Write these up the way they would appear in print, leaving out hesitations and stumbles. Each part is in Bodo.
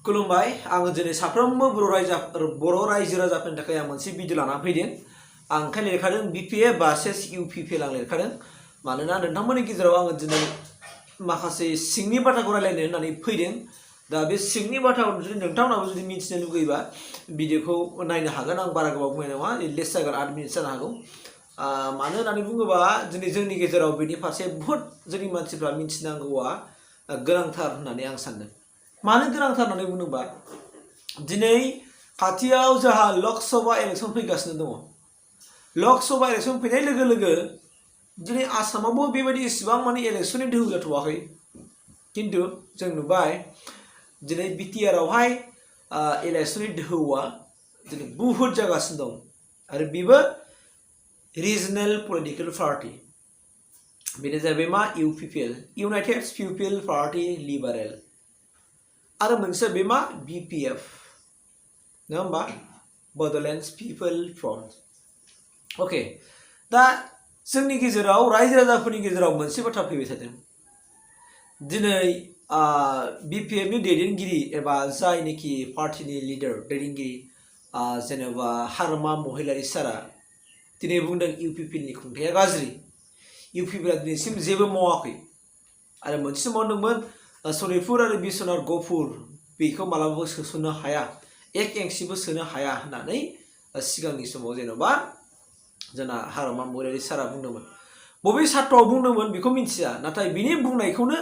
खुलुमबाय आङो दिनै साफ्रोमबो बर' रायजो राजाफोरनि थाखाय आं मोनसे भिडिअ लाना फैदों आं ओंखायनो लिरखादों BPF भार्सेस UPPL आं लिरखादों मानोना नोंथांमोननि गेजेराव आङो दिनै माखासे सिंनि बाथ्राखौ रायलायनो होननानै फैदों दा बे सिंनि बाथ्राखौ जुदि नोंथांमोनाबो जुदि मिथिनो लुगैबा भिडिअखौ नायनो हागोन आं बारा गोबाव बुंनाय नङा लेस जागोन 8 मिनिट जानो हागौ मानो होननानै बुङोबा दिनै जोंनि गेजेराव बेनि फारसे बहुत जोंनि मानसिफ्रा मिथिनांगौआ गोनांथार होननानै आं सानदों मानो गोनांथार होननानै बुङोबा दिनै खाथियाव जोंहा लकसभा इलेक्सन फैगासिनो दङ लकसभा इलेक्सन फैनाय लोगो लोगो दिनै आसामावबो बेबायदि इसेबां माने इलेक्सननि दोहौ जाथ'वाखै किन्तु जों नुबाय दिनै BTR आवहाय इलेक्सननि दोहौआ दिनै बुहुत जागासिनो दं आरो बेबो रिजनेल पलिटिकल पार्टी बेनो जाहैबाय मा UPPL इउनाइटेड पिपल पार्टी लिबारेल आरो मोनसे बे मा BPF नङा होमबा Bodoland पिपल फ्रन्ट ओके दा जोंनि गेजेराव रायजो राजाफोरनि गेजेराव मोनसे बाथ्रा फैबाय थादों दिनै BPF नि दैदेनगिरि एबा जायनिखि पार्टीनि लिडार दैदेनगिरि जेनेबा हारमा महिलारि सारा दिनै बुंदों UPPL नि खुंथाया गाज्रि UPPL आ दिनैसिम जेबो मावाखै आरो मोनसे समाव होनदोंमोन सनितपुर आरो बिश्वनाथ गहपुर बेखौ मालाबाबो सोसननो हाया एक एंसिबो सोनो हाया होननानै सिगांनि समाव जेनेबा जोंना हारमा महिलारि सारा बुंदोंमोन बबे सात्रआव बुंदोंमोन बेखौ मिथिया नाथाय बिनि बुंनायखौनो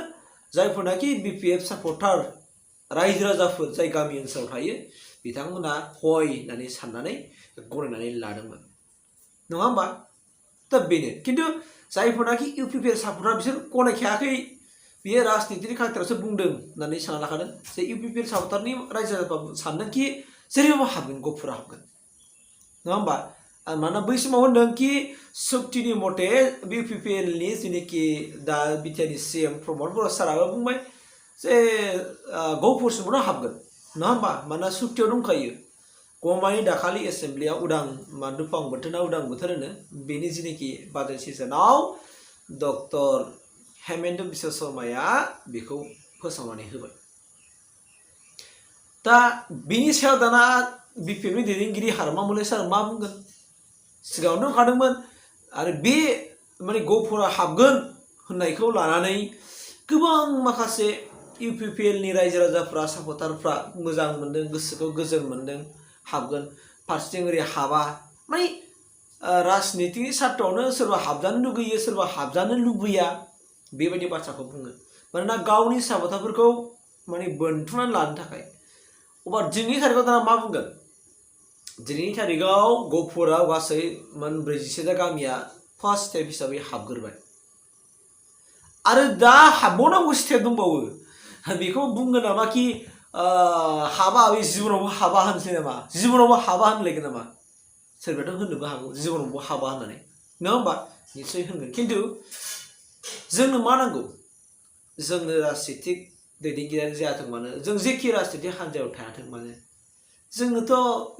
जायफोरनाखि BPF सापर्टार रायजो राजाफोर जाय गामि ओनसोलाव थायो बिथांमोना हय होननानै साननानै गनायनानै लादोंमोन नङा होमबा दा बेनो किन्तु जायफोरनाखि UPPL सापर्टार बिसोर गनायखायाखै बियो राजनितिनि खाथिरावसो बुंदों होननानै सानना लाखादों जे UPPL सापर्टारनि रायजो राजाफ्रा सानदोंखि जेरैबाबो हाबगोन गहपुरा हाबगोन नङा होमबा मानोना बै समाव होनदों कि सुक्तिनि मथे UPPL नि जेनेखि दा बिटिआरनि CM प्रमद बर' साराबो बुंबाय जे गहपुरसिमल' हाबगोन नङा होमबा मानोना सुक्तियाव दंखायो गमानि दाखालि एसेम्ब्लियाव उदां दुफां बोथोरना उदां बोथोर होनो बेनि जेनेखि बाजेट सेसनाव डक्टर हेमेन्त बिश्व शर्माया बेखौ फोसावनानै होबाय दा बिनि सायाव दाना BPF नि दैदेनगिरि हारमा महिलारि सारा मा बुंगोन सिगाङावनो होखादोंमोन आरो बे माने गहपुरा हाबगोन होननायखौ लानानै गोबां माखासे UPPL नि रायजो राजाफ्रा सापर्टारफ्रा मोजां मोनदों गोसोखौ गोजोन मोनदों हाबगोन फारसेथिं ओरै हाबा माने राजनितिनि सात्रआवनो सोरबा हाबजानो लुगैयो सोरबा हाबजानो लुबैया बेबायदि बाथ्राखौ बुङो मानोना गावनि सापर्टारफोरखौ माने बोनथुमनानै लानो थाखाय अब्ला दिनैनि थारिखआव दाना मा बुंगोन दिनैनि थारिखआव गहपुराव गासै 47 गामिया फार्स्ट स्टेप हिसाबै हाबग्रोबाय आरो दा हाबबावनांगौ स्टेप दंबावो बेखौ बुंगोन नामा कि हाबा बे जिबनावबो हाबा होनसै नामा जिबनावबो हाबा होनलायगोन नामा सोरबाथ' होननोबो हागौ जिबनावबो हाबा होननानै नङा होमबा निश्चय होनगोन किन्तु जोंनो मा नांगौ जोंनो राजनितिक दैदेनगिरियानो जायाथों मानो जों जेखि राजनितिक हान्जायाव थायाथों मानो जोंनोथ'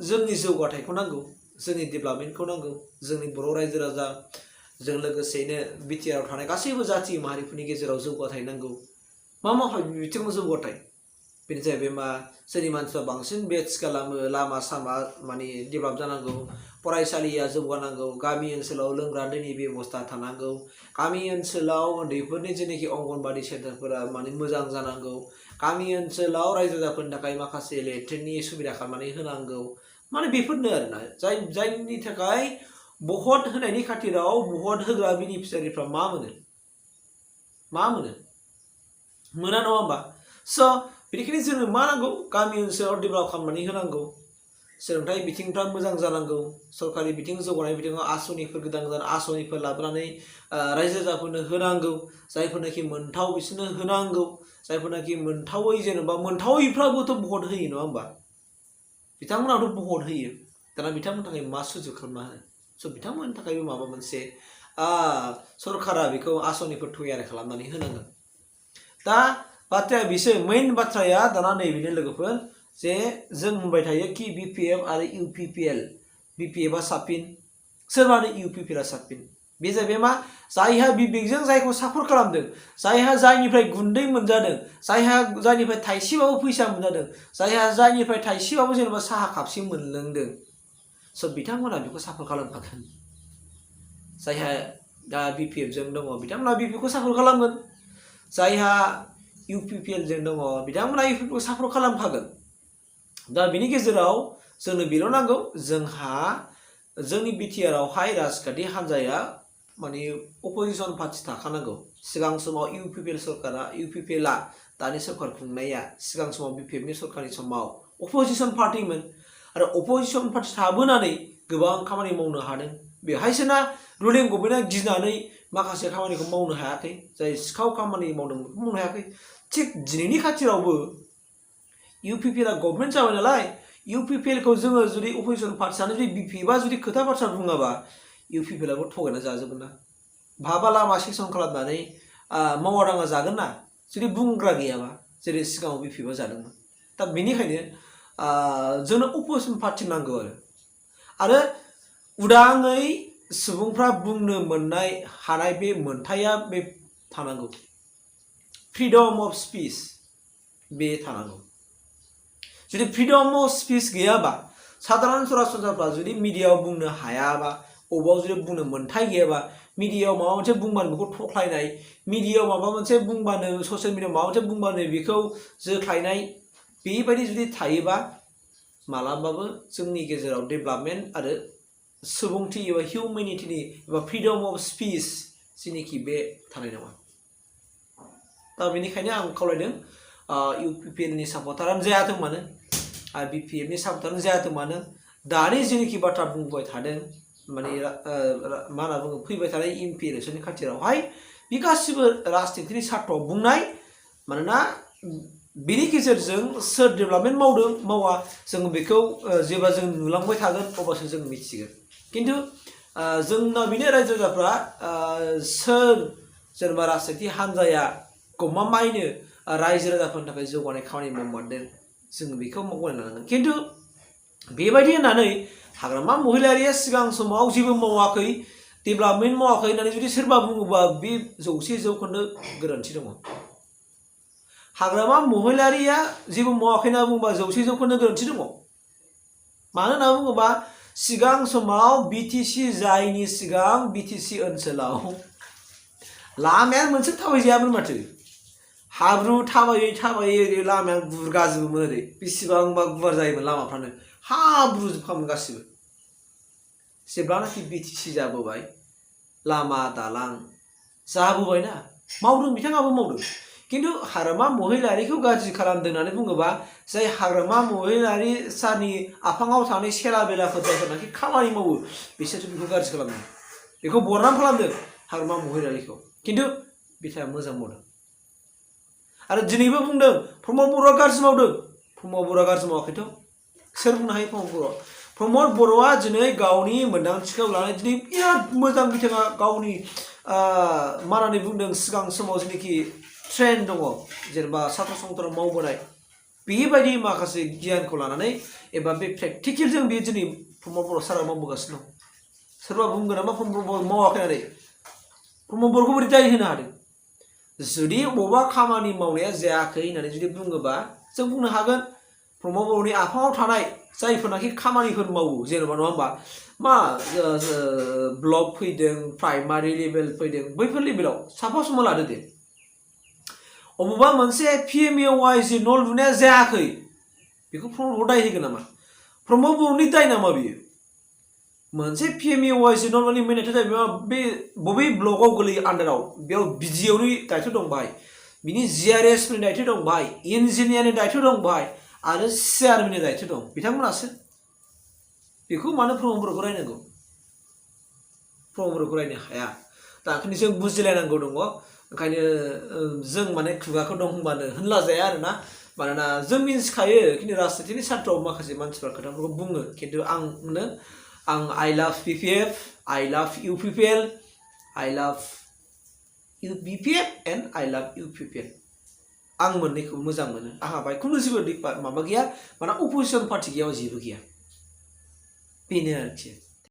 जोंनि जौगाथायखौ नांगौ जोंनि डेभेलपमेन्टखौ नांगौ जोंनि बर' रायजो राजा जों लोगोसेयैनो BTR आव थानाय गासैबो जाथि माहारिफोरनि गेजेराव जौगाथाय नांगौ मा बिथिङाव जौगाथाय बेनो जाहैबाय मा जोंनि मानसिफ्रा बांसिन बेट्स खालामो लामा सामा माने डेभेलप जानांगौ फरायसालिया जौगानांगौ गामि ओनसोलाव लोंग्रा दैनि बेबस्था थानांगौ गामि ओनसोलाव उन्दैफोरनि जेनेखि अंगनबादि सेन्टारफोरा माने मोजां जानांगौ गामि ओनसोलाव रायजो राजाफोरनि थाखाय माखासे लेट्रिननि सुबिदा खालामनानै होनांगौ माने बेफोरनो आरोना जायनि थाखाय भट होनायनि खाथिराव भट होग्रा बेनिफिसियारिफ्रा मा मोनो मोना नङा होमबा स' बेनिखायनो जोंनो मा नांगौ गामि ओनसोलाव डेभेलप खालामनानै होनांगौ सोलोंथाइ बिथिंफ्रा मोजां जानांगौ सरकारि बिथिं जौगानाय बिथिङाव आसनिफोर गोदान आसनिफोर लाबोनानै रायजो राजाफोरनो होनांगौ जायफोरनाखि मोनथाव बिसोरनो होनांगौ जायफोरनाखि मोनथावै जेनेबा मोनथावैफ्राबोथ' भट होयो नङा होमबा बिथांमोनाथ' भट होयो दाना बिथांमोननि थाखाय मा सुजुग खालामना होनो स' बिथांमोननि थाखायबो माबा मोनसे सरकारा बेखौ आसनिफोर तैयारि खालामनानै होनांगोन दा बाथ्राया बिसो मेइन बाथ्राया दाना नैबेनो लोगोफोर जे जों बुंबाय थायो कि BPF आरो UPPL BPF आ साबसिन सोरबानो UPPL आ साबसिन बे जाहैबाय मा जायहा बिबेकजों जायखौ सापर्ट खालामदों जायहा जायनिफ्राय गुन्दै मोनजादों जायहा जायनिफ्राय थाइसेबाबो फैसा मोनजादों जायहा जायनिफ्राय थाइसेबाबो जेनेबा साहा कापसे मोनलोंदों स' बिथांमोना बेखौ सापर्ट खालामखागोन जायहा दा BPF जों दङ बिथांमोना BPF खौ सापर्ट खालामगोन जायहा UPPL जों दङ बिथांमोना UPPL खौ सापर्ट खालामखागोन दा बिनि गेजेराव जोंनो बेल' नांगौ जोंहा जोंनि BTR आवहाय राजखान्थि हान्जाया माने अपोजिशन पार्टी थाखानांगौ सिगां समाव UPPL आ दानि सरकार खुंनाया सिगां समाव BPF नि सरकारनि समाव अपोजिशन पार्टीमोन आरो अपोजिशन पार्टी थाबोनानै गोबां खामानि मावनो हादों बेहायसोना रुलिं गभर्नमेन्टआ गिनानै माखासे खामानिखौ मावनो हायाखै जाय सिखाव खामानि मावदों बेखौ मावनो हायाखै थिग दिनैनि खाथिरावबो UPPL आ गभर्नमेन्ट जाबाय नालाय UPPL खौ जोङो जुदि अपोजिशन पार्टीआनो जुदि BPF आ जुदि खोथा बाथ्रा बुङाबा UPPL आबो थगायना जाजोबगोन ना भाबा लामा सेक्सन खालामनानै मावा दाङा जागोन ना जुदि बुंग्रा गैयाबा जेरै सिगाङाव BPF आ जादोंमोन दा बेनिखायनो जोंनो अपोजिशन पार्टी नांगौ आरो उदाङै सुबुंफ्रा बुंनो मोननाय हानाय बे मोनथाया बे थानांगौ फ्रीडम अफ स्पीच बे थानांगौ जुदि फ्रीडम अफ स्पीच गैयाबा साधारन सरासनस्राफ्रा जुदि मिडियायाव बुंनो हायाबा अबाव जुदि बुंनो मोनथाय गैयाबा मिडियायाव माबा मोनसे बुंबानो बेखौ थख्लायनाय मिडियायाव माबा मोनसे बुंबानो ससियेल मिडियायाव माबा मोनसे बुंबानो बेखौ जोख्लायनाय बेबायदि जुदि थायोबा मालाबाबो जोंनि गेजेराव डेभेलपमेन्ट आरो सुबुंथि एबा हिउमेनिटिनि एबा फ्रीडम अफ स्पीच जेनिखि बे थानाय नङा दा बेनिखायनो आं खावलायदों UPPL नि सापर्टारानो जायाथों मानो BPF नि सापर्टारानो जायाथों मानो दानि जेनिखि बाथ्रा बुंबाय थादों माने मा होनना बुङो फैबाय थानाय MP इलेक्सननि खाथिरावहाय बे गासिबो राजनितिनि सार्थआव बुंनाय मानोना बेनि गेजेरजों सोर डेभेलपमेन्ट मावदों मावा जों बेखौ जेब्ला जों नुलांबाय थागोन अब्लासो जों मिथिगोन खिन्थु जोंना बेनो रायजो राजाफ्रा सोर जेनेबा राजनिति हान्जाया गमामायैनो रायजो राजाफोरनि थाखाय जौगानाय खामानि मावमारदों जों बेखौ गनायना लानांगोन खिन्थु बेबायदि होननानै हाग्रामा महिलारिया सिगां समाव जेबो मावाखै डेभेलपमेन्ट मावाखै होननानै जुदि सोरबा बुङोबा बे 100% गोरोन्थि दङ हाग्रामा महिलारिया जेबो मावाखै होनना बुङोबा 100% गोरोन्थि दङ मानो होनना बुङोबा सिगां समाव BTC जायनि सिगां BTC ओनसोलाव लामाया मोनसे थाबायजायामोन माथो हाब्रु थाबायै थाबायै लामाया गुरगाजोबोमोन ओरै बेसेबांबा गुवार जायोमोन लामाफ्रानो हाब्रुजोबखामोन गासिबो जेब्लानाखि BTC जाबोबाय लामा दालां जाबोबायना मावदों बिथाङाबो मावदों खिन्थु हाग्रामा महिलारिखौ गाज्रि खालामदों होननानै बुङोबा जाय हाग्रामा महिलारि सारनि आफाङाव थानाय सेला बेलाफोर जायफोरनाखि खामानि मावो बिसोरसो बेखौ गाज्रि खालामदों बेखौ बरनाम खालामदों हाग्रामा महिलारिखौ खिन्थु बिथाङा मोजां मावदों आरो दिनैबो बुंदों प्रमद बर'आ गाज्रि मावदों प्रमद बर'आ गाज्रि मावाखैथ' सोर बुंनो हायो प्रमद बर'आ दिनै गावनि मोन्दांथिखौ लानानै दिनै बिराद मोजां बिथाङा गावनि मा होननानै बुंदों सिगां समाव जेनाखि ट्रेन दङ जेनेबा सात्र संघराव मावबोनाय बेबायदि माखासे गियानखौ लानानै एबा बे प्रेक्टिकेलजों बे दिनै प्रमद बर' सारा मावबोगासिनो दं सोरबा बुंगोन नामा प्रमद बर' मावाखै होननानै प्रमद बर'खौ बोरै दाय होनो हादों जुदि बबेबा खामानि मावनाया जायाखै होननानै जुदि बुङोबा जों बुंनो हागोन प्रमद बर'नि आफाङाव थानाय जायफोरनाखि खामानिफोर मावो जेनेबा नङा होमबा मा ब्लक फैदों प्राइमारि लेभेल फैदों बैफोर लेभेलाव साफा सुमा लादो दे अबेबा मोनसे PMAY जे न' लुनाया जायाखै बेखौ प्रमद बर' दाय होगोन नामा प्रमद बर'नि दाय नामा बियो मोनसे PMAY जे न' लुनायनि मेनेथ जाहैबाय बे बबे ब्लकआव गोलैयो आन्दाराव बेयाव BDOनि दायथ' दं बाहाय बिनि GRS नि दायथ' दं बाहाय इन्जिनियारनि दायथ' दं बाहाय आरो चेयारमेननि दायथ' दं बिथांमोनासो बेखौ मानो प्रमद बर'खौ रायनांगौ प्रमद बर'खौ रायनो हाया दा ओंखायनो जों बुजिलायनांगौ दङ ओंखायनो जों माने खुगाखौ दं होनबानो होनला जाया आरोना मानोना जों मिन्थिखायो खिन्थु राजनितिनि सार्थआव माखासे मानसिफ्रा खोथाफोरखौ बुङो खिन्थु आं I love BPF I love UPPL I love BPF and I love UPPL आं मोननैखौ मोजां मोनो आंहा बाय खुनु जेबो माबा गैया माने अपोजिशन पार्टी गैया जेबो गैया बेनो आरोखि